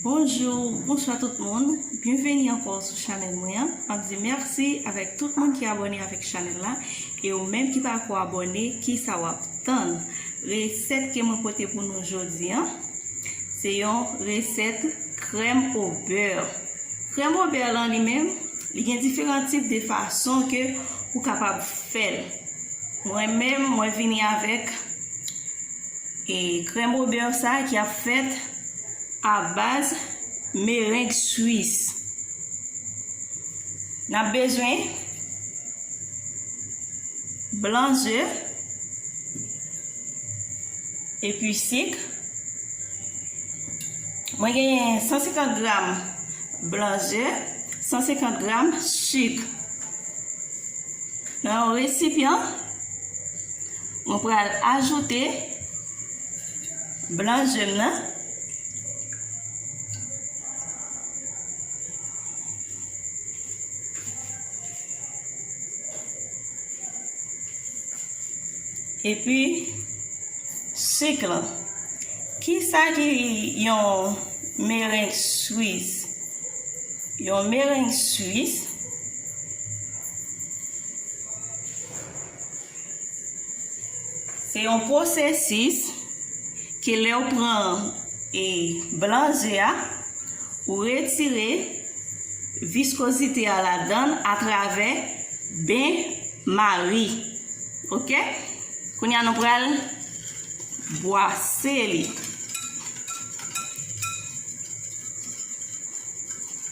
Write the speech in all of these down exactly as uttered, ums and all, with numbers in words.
Bonjou, bonswa tout moun. Byenveni ankò sou chanèl mwen an. M ap di mèsi avèk tout moun ki abòne avèk chanèl la. E ou menm ki pako abòne, kisa w ap tann? Resèt ke mwen pote pou nou jodi an, se yon resèt krèm o bè. Krèm o bè lan li menm, li gen diferan tip de fason ke ou kapab fè l. Mwen menm, mwen vini avèk e krèm o bè sa ki ap fèt a baz mereng swis. N ap bezwen blan ze, epi sik. Mwen genyen san senkant gram blan ze, san senkant gram sik. Nan yon resipyan, mwen pral ajoute blan ze m nan. Epi sik lan. Kisa ki yon mereng swis? Yon mereng swis, se yon pwosesis ke lè w pran e blan ze a, ou retire viskozite a ladan l atravè ben mari. Oke? Kounye a nou pral bwase li.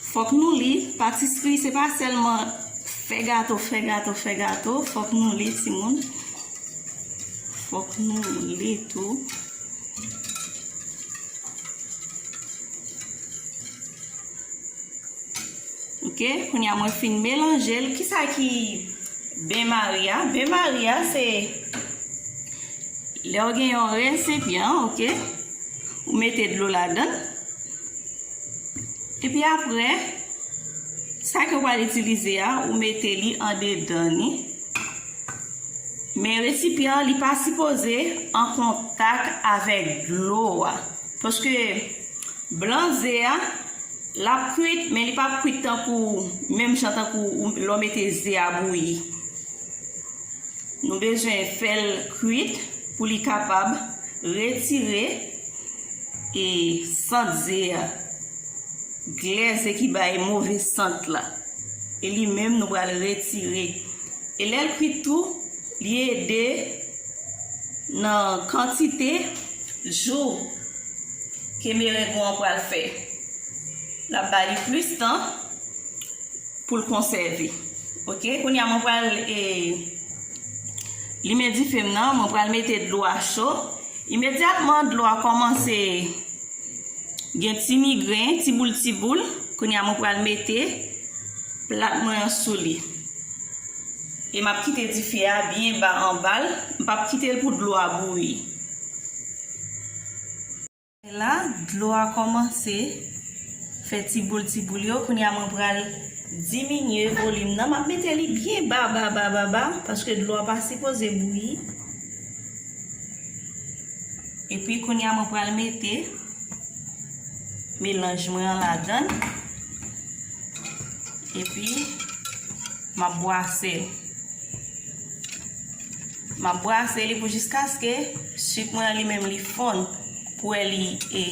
Fòk nou li, patisri se pa sèlman fè gato, fè gato, fè gato. Fòk nou li, timoun. Fòk nou li tou. Oke, kounye a mwen fin melanje l. Kisa ki ben mari a? Ben mari a se lè w gen yon resipyan, oke, ou mete dlo ladan l. Epi apre, sa ke w pral itilize a, ou mete li andedan li. Men resipyan an, li pa sipoze an kontak avèk dlo a. Paske blan ze a, l ap kwit, men li p ap kwit tankou, menm jan tankou ou, lè w mete ze a bouyi. Nou bezwen fè l kwit pou li kapab retire e sant ze a. Glè ze ki bay move sant la. E li menm nou pral retire. E lè l kwit tou, li ede nan kantite jou ke mereng ou an pral fè. L ap ba li plis tan pou l konsève. Oke, kounye a mwen pral e, limen dife m nan, mwen pral mete dlo a cho. Imedyatman dlo a kòmanse gen ti migren, ti boul, ti boul, kounye a mwen pral mete plat mwen an sou li. E m ap kite dife a byen ba anba l, m p ap kite l pou dlo a bouyi. La, dlo a kòmanse fè ti boul, ti boul yo. Kounye a mwen pral diminye volim nan. M ap mete li byen ba, ba, ba, ba, ba, paske dlo a pa sipoze bouyi. Epi kounye a mwen pral mete melanj mwen an ladan l. Epi m ap bwase l. M ap bwase li pou jiskaske sik mwen an li menm li fonn. Pou wè li, e,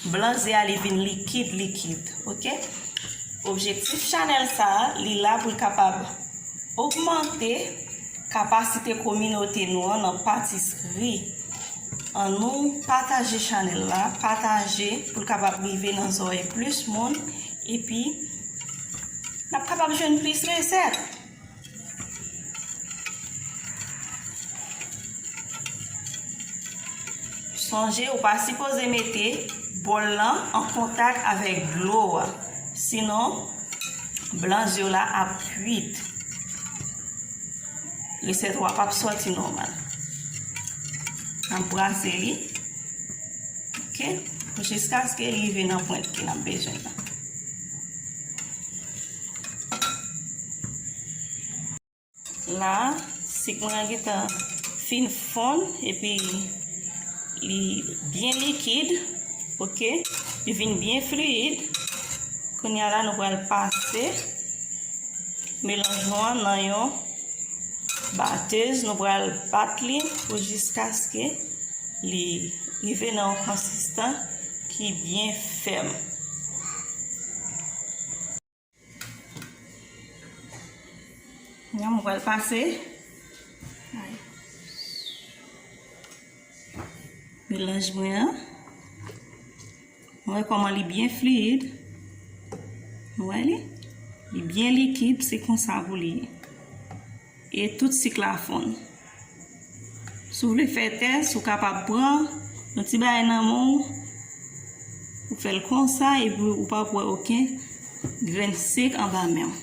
blan ze a li vin likid, likid. Oke? Objektif chanèl sa a, li la pou l kapab ogmante kapasite kominote nou an nan patisri. Annou pataje chanèl la, pataje pou l kapab rive nan zòrèy plis moun, epi n ap kapab jwenn plis resèt. Sonje, ou pa sipoze mete bòl lan an kontak avèk dlo a, sinon blan ze w la ap kwit. Resèt ou a p ap sòti nòmal. N ap brase li, oke, jiskaske li rive nan pwent ke n ap bezwen nan. La, sik mwen an gentan fin fonn epi li byen likid, oke. Li vin byen fliyid. Kounye a la, nou pral pase melanj nou an nan yon batèz. Nou pral bat li pou jiskaske li rive nan yon konsistans ki byen fèm. Kounye a mwen pral pase melanj mwen an. Mwen wè kòman li byen fliyid. Mwen wè li. Li byen likid, se konsa pou li ye. E tout sik la fonn. Si w vle fè tès, ou kapab pran yon ti bagay nan men w, ou fè l konsa, epi ou p ap wè okenn grenn sik anba men w.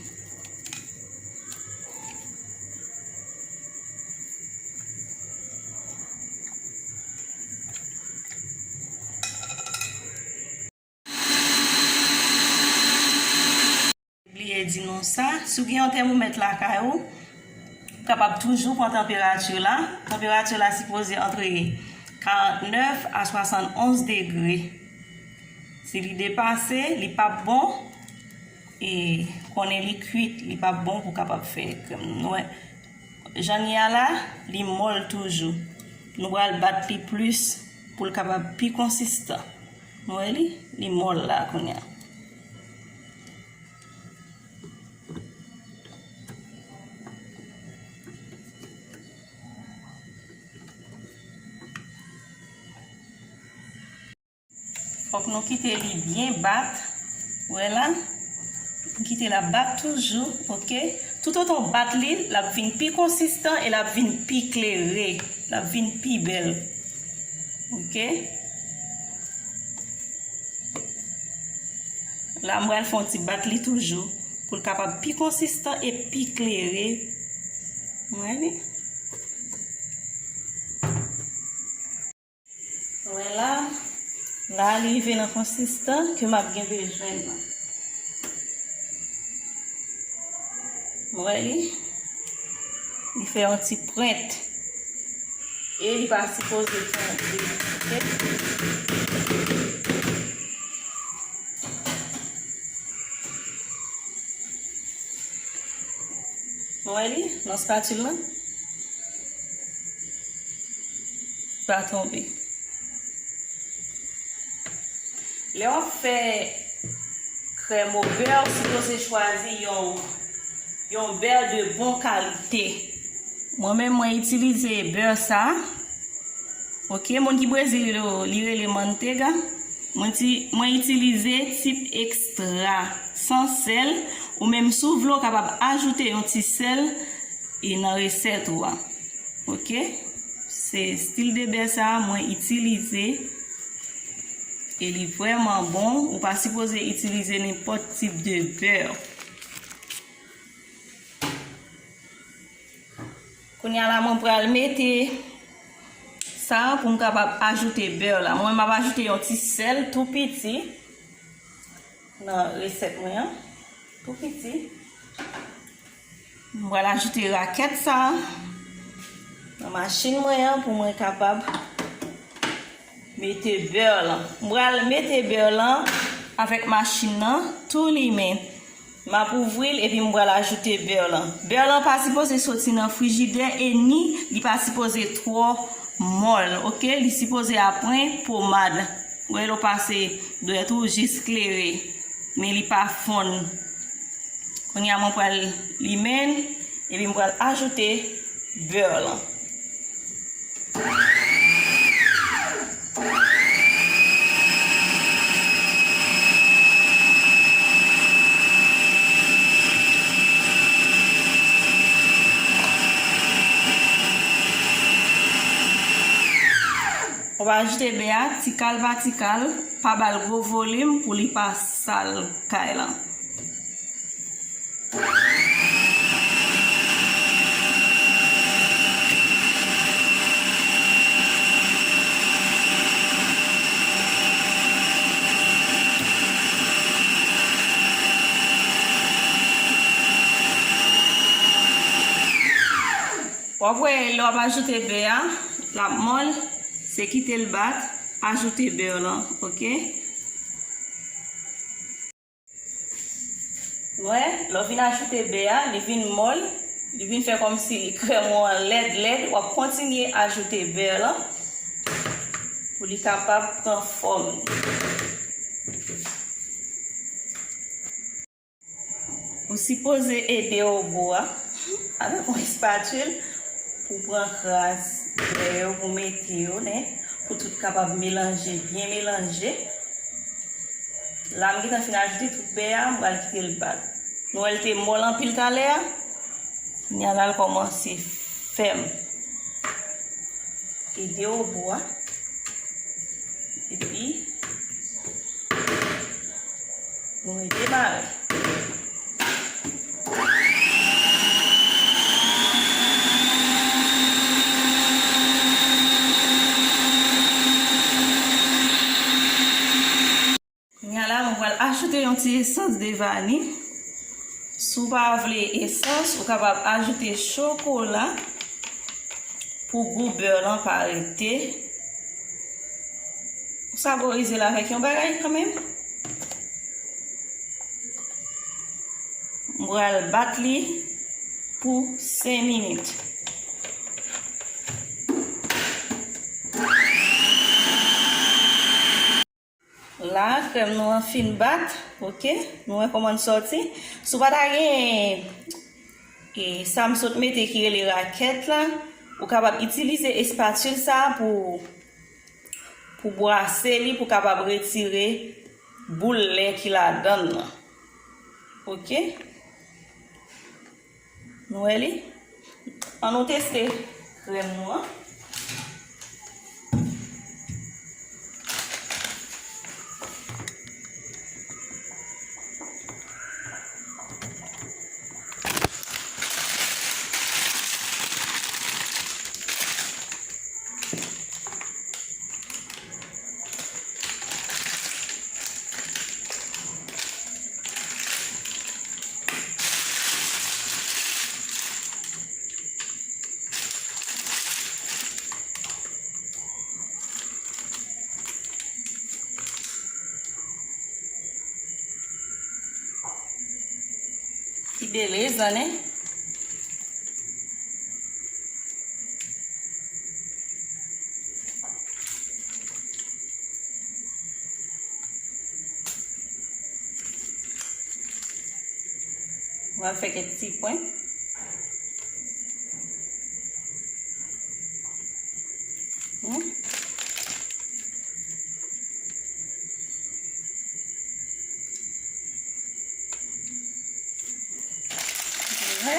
Bliye di nou sa, si w gen yon tèmomèt lakay ou, ou kapab toujou pran tanperati la. Tanperati la sipoze antre karantnèf a swasannonz degre. Si li depase, li p ap bon. E konnen li kwit, li p ap bon pou w kapab fè krèm. Nou wè, jan li a la, li mòl toujou. Nou pral bat li plis pou l kapab pi konsistan. Nou wè li, li mòl la kounye a. Fòk nou kite li byen bat. Wè la. Nou kite l ap bat toujou, oke? Toutotan w bat li, l ap vin pi konsistan e l ap vin pi klere. L ap vin pi bèl. Oke? La, m pral fè yon ti bat li toujou pou l kapab pi konsistan e pi klere. Wè li. Wè la, la li rive nan konsistan ke m ap gen bezwen nan. Wè li, li fè yon ti pwent. E li pa sipoze tonbe, oke? Wè li, nan spatil lan. Pa tonbe. Lè w ap fè krèm o bè, ou sipoze chwazi yon, yon bè de bon kalite. Mwen menm, mwen itilize bè sa. Oke, moun ki Brezil yo, li rele manteiga. Mwen ti, mwen itilize tip ekstra, san sèl, ou menm si w vle, w kapab ajoute yon ti sèl e nan resèt ou a. Oke? Se stil de bè sa a mwen itilize. E li vrèman bon. Ou pa sipoze itilize nenpòt tip de bè. Kounye a la, mwen pral mete sa pou m kapab ajoute bè la. Mwen, m ap ajoute yon ti sèl tou piti nan resèt mwen an. Tou piti. M pral ajoute rakèt sa nan machin mwen an pou mwen kapab mete bè lan. M pral mete bè lan avèk machin nan tou limen. M ap ouvri l epi m pral ajoute bè lan. Bè lan pa sipoze soti nan frijidè e ni li pa sipoze twò mòl, oke? Li sipoze aprann pomad. Wè, lè w pase dwèt ou jis klere, men li pa fonn. Kounye a mwen pral limen l, epi m pral ajoute bè lan. Ou va ajoute bè a ti kal pa ti kal, pa ba l gwo volim pou li pa sal kay lan. W ap wè lè w ap ajoute bè a, l ap mòl, se kite l bat, ajoute bè lan, oke? Wè, lè w fin ajoute bè a, li vin mòl, li vin fè kòmsi krèm ou an lèd lèd, w ap kontinye ajoute bè lan pou li kapab pran fòm li. Ou sipoze ede obo a avèk yon espatil pou pran kras bè yo, pou mete yo, ne, pou tout kapab melanje, byen melanje. La, m gentan fin ajoute tout bè a, m pral kite l bat. Nou wè l te mòl anpil talè a. Kounye a la, l kòmanse fèm. Ede obo a. Epi, nou demare. Kounye a la, mwen pral ajoute yon ti esans de vani. Si w pa vle esans, ou kapab ajoute chokola pou gou bè lan pa rete. Ou saborize l avèk yon bagay kanmenm. Mwen pral bat li pou senk minit. La, krèm nou an fin bat, oke? Nou wè kòman l sòti. Si w pa ta gen, e, sa m sot mete ki rele rakèt la, ou kapab itilize espatil sa pou, pou brase li, pou kapab retire boul lè ki ladan l lan. Oke? Nou wè li? Ann nou teste krèm nou an. Ki beleza, né? Mwen fè kèk ti pwen. Hmm. Vre.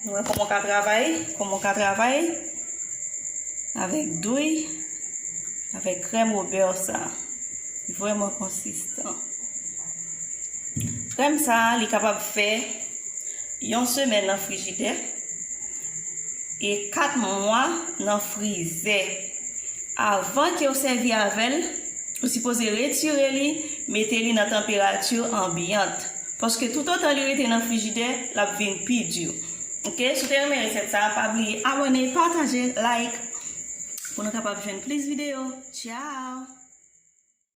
Nou wè kòman w ka travay, kòman w ka travay avèk douy, avèk krèm obè sa. Li vrèman konsistan. Krèm sa, li kapab fè yon semèn nan frijidè e kat mwa nan frizè. Avan ke w sèvi avè l, ou sipoze retire li, mete li nan tanperati anbyant. Paske toutotan li rete nan frijidè, l ap vin pi di. Oke, si w te renmen resèt sa, pa bliye abòne, pataje, like, pou nou kapab jwenn plis videyo. Tchao!